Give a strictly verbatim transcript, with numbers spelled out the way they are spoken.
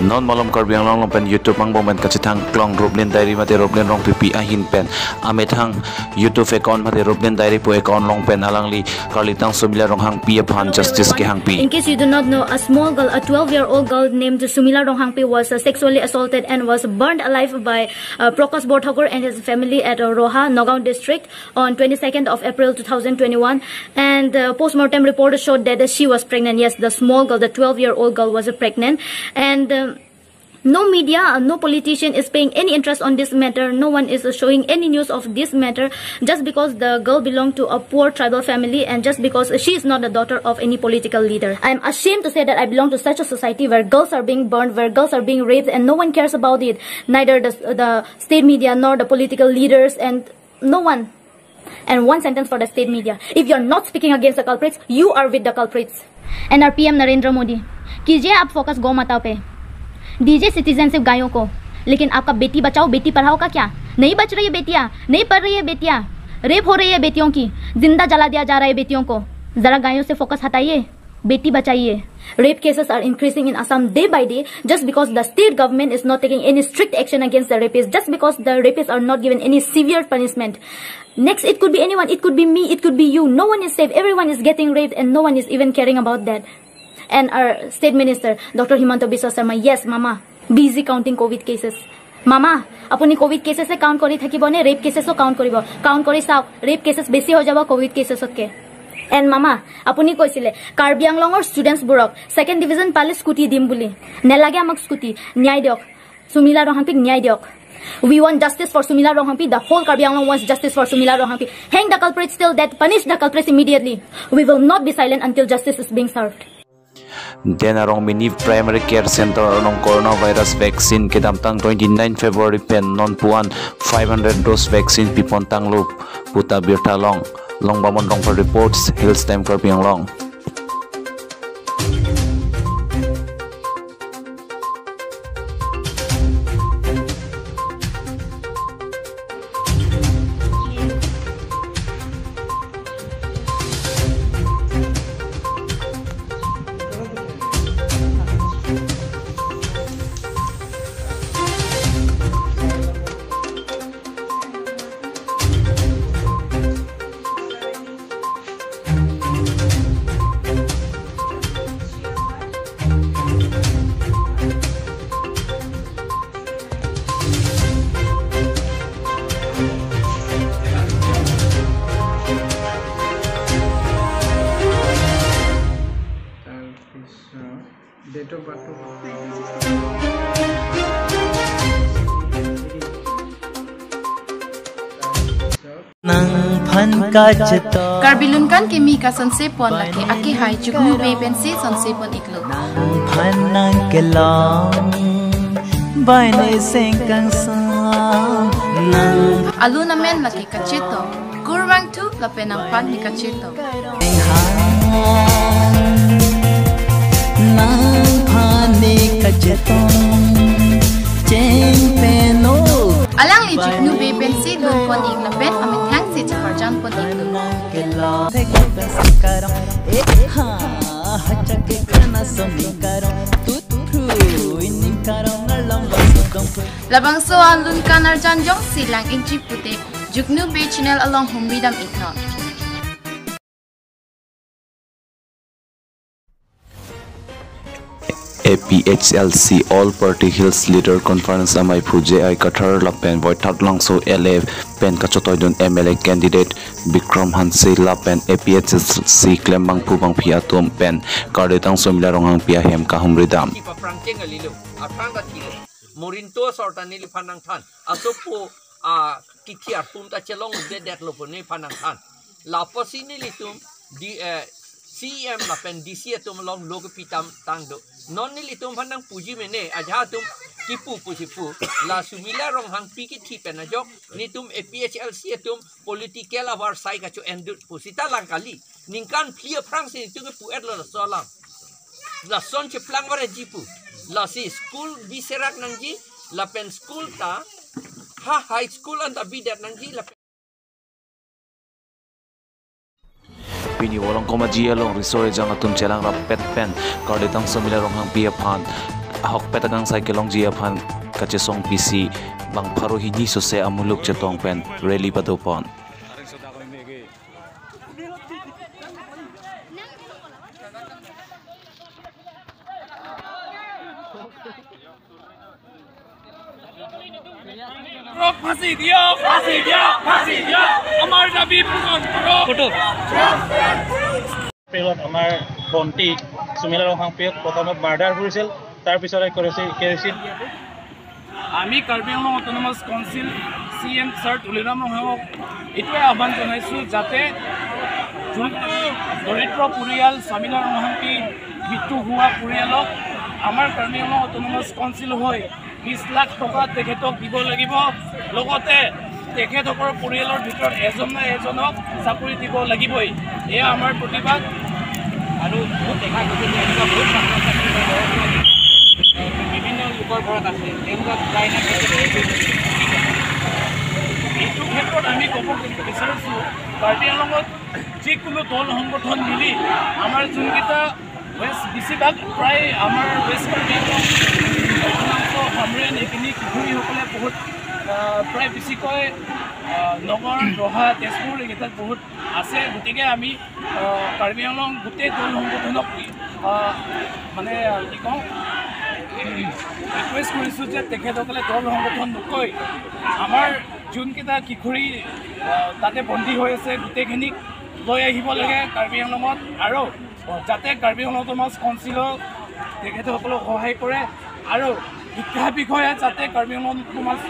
Non malom Karbi Anglong along pen YouTube angbong pen kachethang klong Ruplin Diary mate Ruplin Rongpipi ahin pen amethang YouTube account mate Ruplin Diary pu account along pen alangli Karlitang Sumila Ronghangpi aphan justice kehangpi. In case you do not know, a small girl, a twelve-year-old girl named Sumila Ronghangpi was uh, sexually assaulted and was burned alive by uh, Prakash Borthakur and his family at uh, Roha, Nagaon district on twenty-second of April two thousand twenty-one. And uh, post-mortem report showed that uh, she was pregnant. Yes, the small girl, the twelve-year-old girl was uh, pregnant. And um, no media, uh, no politician is paying any interest on this matter. No one is uh, showing any news of this matter just because the girl belonged to a poor tribal family and just because she is not the daughter of any political leader. I am ashamed to say that I belong to such a society where girls are being burned, where girls are being raped, and no one cares about it. Neither the, the state media nor the political leaders, and no one. And one sentence for the state media. If you're not speaking against the culprits, you are with the culprits. And our P M Narendra Modi, कीजिए आप फोकस गौ माता पे, दीजिए सिटीजनशिप गायों को, लेकिन आपका बेटी बचाओ बेटी पढ़ाओ का क्या? नहीं बच रही है बेटियां, नहीं पढ़ रही है बेटियां, रेप हो रही है बेटियों की, जिंदा जला दिया जा रहा है बेटियों को। जरा गायों से फोकस हटाइए, बेटी बचाइए। Rape cases are increasing in Assam day by day just because the state government is not taking any strict action against the rapists, just because the rapists are not given any severe punishment. Next, it could be anyone, it could be me, it could be you. No one is safe. Everyone is getting raped and no one is even caring about that. And our state minister, Doctor Himanta Biswa Sarma, yes, mama, busy counting COVID cases. মামা, আপুনি কোভিড কেছেছে কাউণ্ট কৰি থাকিব নে ৰেপ কেছেছো কাউণ্ট কৰিব? কাউণ্ট কৰি চাওক, ৰেপ কেছেছ বেছি হৈ যাব কোভিড কেছেছতকে। এণ্ড মামা, আপুনি কৈছিলে কাৰ্বি আংলঙৰ ষ্টুডেণ্টছবোৰক ছেকেণ্ড ডিভিজন পালে স্কুটি দিম বুলি। নেলাগে আমাক স্কুটি, ন্যায় দিয়ক, সুমিলা ৰংহাংপীক ন্যায় দিয়ক। We want justice for Sumila Ronghangpi. The whole Karbi Anglong wants justice for Sumila Ronghangpi. Hang the culprits till death. Punish the culprits immediately. We will not be silent until justice is being served. Denarong Mini Primary Care Center along coronavirus vaccine kedamtang twenty-nine February pen non pu-an five hundred dose vaccine pipon tanglo pu ta birta long. Longbamon Rongphar reports, Hills Time Karbi Anglong. Date of birth to nangphan kachetong. Karbi Lunkan kimi kasonsepon lake akehai Juknu Bey pensi sonsepon iklo. Nangphan nangkelong, bai ne sengkangsong, nang. Alun amen lake kachetong, kurvangthu lapen nangphan ne kachetong. Nangphan ne kachetong, cheng pen o. Alangli Juknu Bey pensi lunpon ik lapen amethang si cheparjanpon iklo. Labangso alun kan arjan jongsi lang-ikji pute Juknu Bey channel along humri dam iknon. A P H L C All Party Hills Leader Conference amei phu J I Kathar lapen Voithalangso L A pen kachetoidun M L A candidate Bikram Hanse lapen A P H L C klembangphu bangphi atum pen Karlitang Sumila Ronghangpi ahem kahumri dam. Kipa prangcheng alilo, aphrang ta thilo. Morinto asor ta neliphan nangthan. Asopo a kithi arpum ta chelong-un-edet lo pu neliphan nangthan. Lapusi nelitum di, eh, C E M lapen D C atum along lo kepi tam tang do. Non nelitum aphan nangpuji mene, ajahak atum kipu pusi pu. La Sumila Ronghangpi kithi pen ajok, netum A P H L C atum political avarsai kacho-endut pu sita lang kali. Ningkan phli aphrangsi netum kepu-etlo laso alam. Lason cheplang varetji pu. Lasi school biserak nangji, lapen school ta, ha high school anta bidet nangji, lapen. Pini Volongkom Aji along riso ejang atum chelang rappet pen Karlitang Sumila Ronghangpi aphan ahokpet akangsai kelongji aphan kachesong pisi bang pharo hini sose amuluk chetong pen rally padopon. ফাঁচি দিয়ক, ফাঁচি দিয়ক, ফাঁচি দিয়ক, আমাৰ দাবী পূৰণ কৰক। এপ্ৰিলত আমাৰ ভণ্টি সুমিলা ৰংহাংপীয়েক প্ৰথমে মাৰ্ডাৰ কৰিছিল, তাৰ পিছতে কেৰচিন কেৰচিন আমি Karbi Anglong autonomous council C M sir Tuliram ৰংহাঙক এইটোৱে আহ্বান জনাইছোঁ, যাতে যোনটো দৰিদ্ৰ পৰিয়াল চামিলা ৰংহাংপী মৃত্যু হোৱা পৰিয়ালক আমাৰ কাৰ্বি আংলং অট'নমাছ কাউন্সিল হৈ বিশ লাখ টকা তেখেতক দিব লাগিব। লগতে তেখেতসকলৰ পৰিয়ালৰ ভিতৰত এজন নহয় এজনক চাকৰি দিব লাগিবই। এয়া আমাৰ প্ৰতিবাদ। আৰু বহুত দেখা গৈছে যে এনেকুৱা বহুত ছাত্ৰ ছাত্ৰী বা ল'ৰা ছোৱালী বিভিন্ন লোকৰ ঘৰত আছে, তেওঁলোকক প্ৰায় না এইটো ক্ষেত্ৰত আমি ক'ব বিচাৰিছোঁ, কাৰ্বি আংলঙত যিকোনো দল সংগঠন মিলি আমাৰ যোনকেইটা ৱেষ্ট, বেছিভাগ প্ৰায় আমাৰ ৱেষ্ট কাৰ্বি আংলং, দক্ষিণাংশ, হামৰেণ, এইখিনি কিশোৰীসকলে বহুত, আহ, প্ৰায় বেছিকৈ, আহ, নগৰ, ৰহা, তেজপুৰ এইকেইটাত বহুত আছে। গতিকে আমি, আহ, কাৰ্বি আংলং গোটেই দল সংগঠনক, আহ, মানে, আহ, কি কওঁ, ৰিকুৱেষ্ট কৰিছোঁ যে তেখেতসকলে দল সংগঠন নকৈ আমাৰ যোনকেইটা কিশোৰী, আহ, তাতে বন্দী হৈ আছে, গোটেইখিনিক লৈ আহিব লাগে কাৰ্বি আংলঙত, আৰু যাতে কাৰ্বি আংলং অট'নমাছ কাউন্সিলক তেখেতসকলক সহায় কৰে আৰু শিক্ষা বিষয়ে যাতে কাৰ্বি আংলং অট'নমাছ